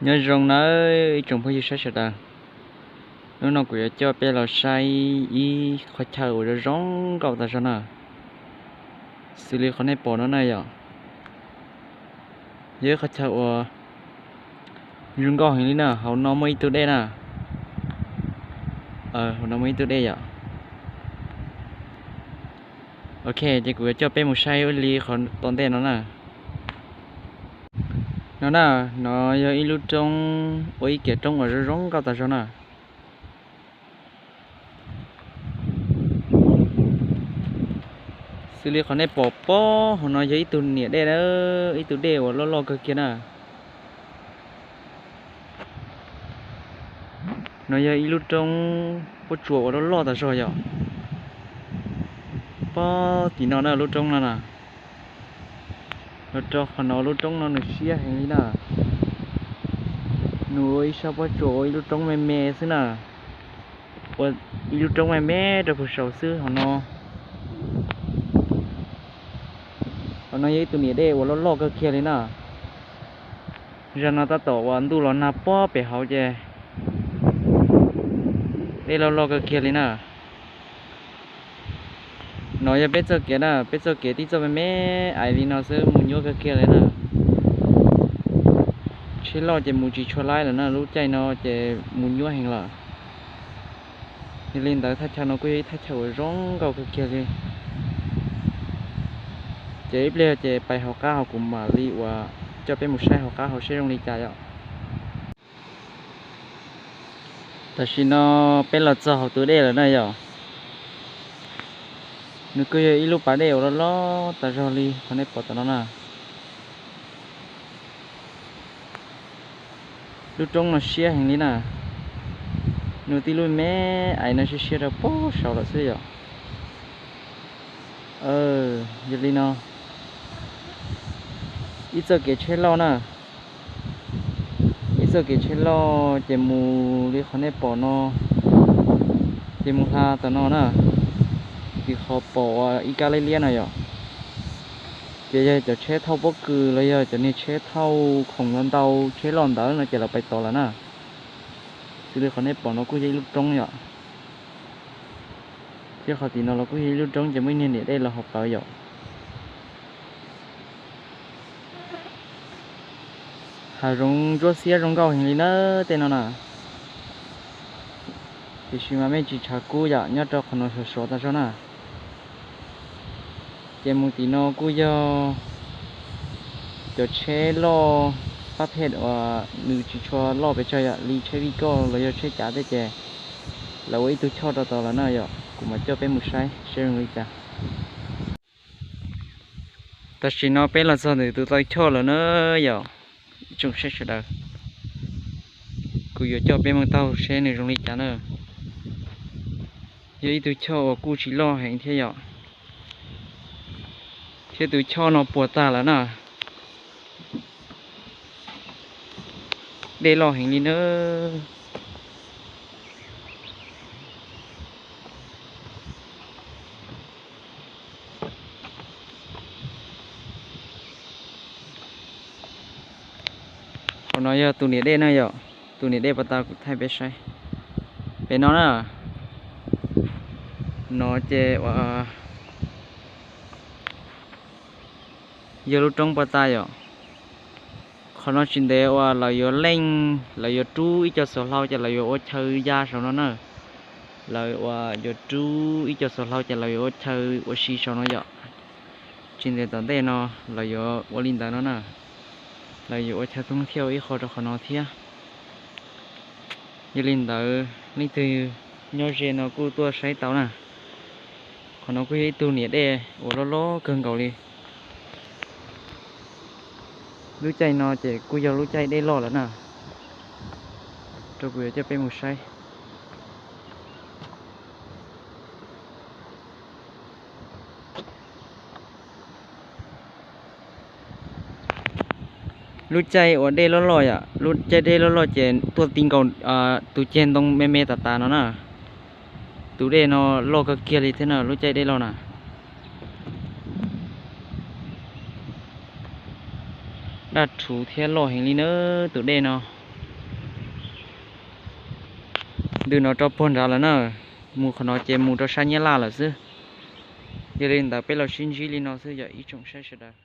Nyob zoo nawb ib tsoom phooj ywg saib sawv daws. Hnub no kuv yuav coj peb los saib ib qhov chaw uas zoo zoo nkauj tas zog na. Xws li qhov nej pom no na yom, yog ib qhov chaw uas zoo nkauj heev li na. Hauv no muaj ib tug dej na. Hauv no muaj ib tug dej yom. Ok, ces kuv yuav coj peb mus saib ib li qhov tom ntej no na. No na, no yog ib lub roob ua ib kiam roob uas zoo zoo nkauj tas zog na. Xws li qhov nej pom pob hauv no yog ib tug niam dej, ib tug dej uas loj loj kawg kiag na. No yog ib lub roob pob tsuas uas loj loj tas zog yom. Pob tim no na lub roob no na. Los rau qhov no lub roob no nws siab heev li na. Nws ua ib sab pob tsuas ua ib lub roob me me xwb na. Ua ib lub roob me me rau puag saud xwb hauv no. Hauv no yog ib tug niam dej uas loj loj kawg kiag li na. Zag no tab tom uas ntuj los nag pob pem hauv ces dej loj loj kawg kiag li na. No yog peb txoj kev na, peb txoj kev tib txoj me me ais li no xwb mus nyuaj kawg kiag li na. Tsheb loj ces mus tsis tshua laib lawm na, lub caij no ces mus nyuaj heev lawm. Yog li ntawd thaj chaw no kuj yog ib thaj chaw uas zoo nkauj kawg kiag li. Ces ib pliag ces pais hauv qab hauv kuv mam li uas coj peb mus saib hauv qab hauv seb zoo li cas yom. Tam sim no peb los txog hauv tus dej lawm na yom. Nws kuj yog ib lub pas dej uas loj loj tas zog li qhov nej pom tom no na. Lub roob no siab heev li na. Nws tib lub me ais no siab siab rau pob saud lawm xwb yom. Yog li no, ib txoj kev tsheb loj na. Ib txoj kev tsheb loj ces mus li qhov nej pom no, ces mus hla tom no na, tim qhov pom ua ib kab liab liab no yom. Ces yog cov tsheb thauj pob kws los yog cov niag tsheb thauj khoom ntau ntau tsheb loj ntawd no ces lawv pais tod lawm na. Xws li qhov nej pom no kuj yog ib lub roob yom. Thiab qhov tim no los kuj yog ib lub roob ces muaj ib niag niam dej los hauv plawv yom. Hav zoov ntsuab xiab zoo nkauj heev li na tej no na. Tiam sis mas mej tsis tshav kub yom, nyob rau qhov no sov sov tas zog na. Ces mus tim no kuj yog cov tsheb loj pab phem uas nws tsis tshua loj pes tsawg yom, li tsheb vij koj los yog tsheb cav tej ces lawv ua ib tug choj rau tod lawm na yom. Kuv mam coj peb mus saib seb zoo li cas. Tam sim no peb los txog ntawm tus taw choj lawm na yom. Ib tsoom saib sawv daws, kuv yuav coj peb mus taug seb nws zoo li cas na. Yog ib tug choj uas kuj tsis loj heev thiab yom, thiab tus choj no puas tag lawm na. Dej loj heev li na. Qhov no yog tus niam dej na yom, tus niam dej pas tas kuv thaij peb saib. Pem no na, no ces uas yog lub roob pas tas yom. Qhov no tsis ntev uas lawv yuav leej, lawv yuav rub ib co xuas hlau ces lawv yuav ua chaw ya saum no na. Lawv uas yuav rub ib co xuas hlau ces lawv yuav ua chaw ua si saum no yom. Tsis ntev tom ntej no lawv yuav ua li ntawd no na. Lawv yuav ua chaw thooj thiab ua ib qho rau qhov no thiab. Yog li ntawd leej twg nyob ze no kuj tuaj saib tau na. Qhov no kuj yog ib tug niam dej uas loj loj kawg nkaus li. Lub caij no ces kuj yog lub caij dej loj lawm na. Rau kuv yuav coj peb mus saib. Lub caij uas dej loj loj yom, lub caij dej loj loj ces tuaj ti nkaus tus ceg ntoo me me tas tas no na. Tus dej no loj kawg kiag li thiab na lub caij dej loj na. Daj rhuv thiab loj heev li na tus dej no. Ntws no rau puag nrad lawm na, mus qhov no ces mus rau sab Nyab Laj lawm xwb. Yog li ntawd peb los sib ntsib li no xwb yog ib tsoom saib sawv daws.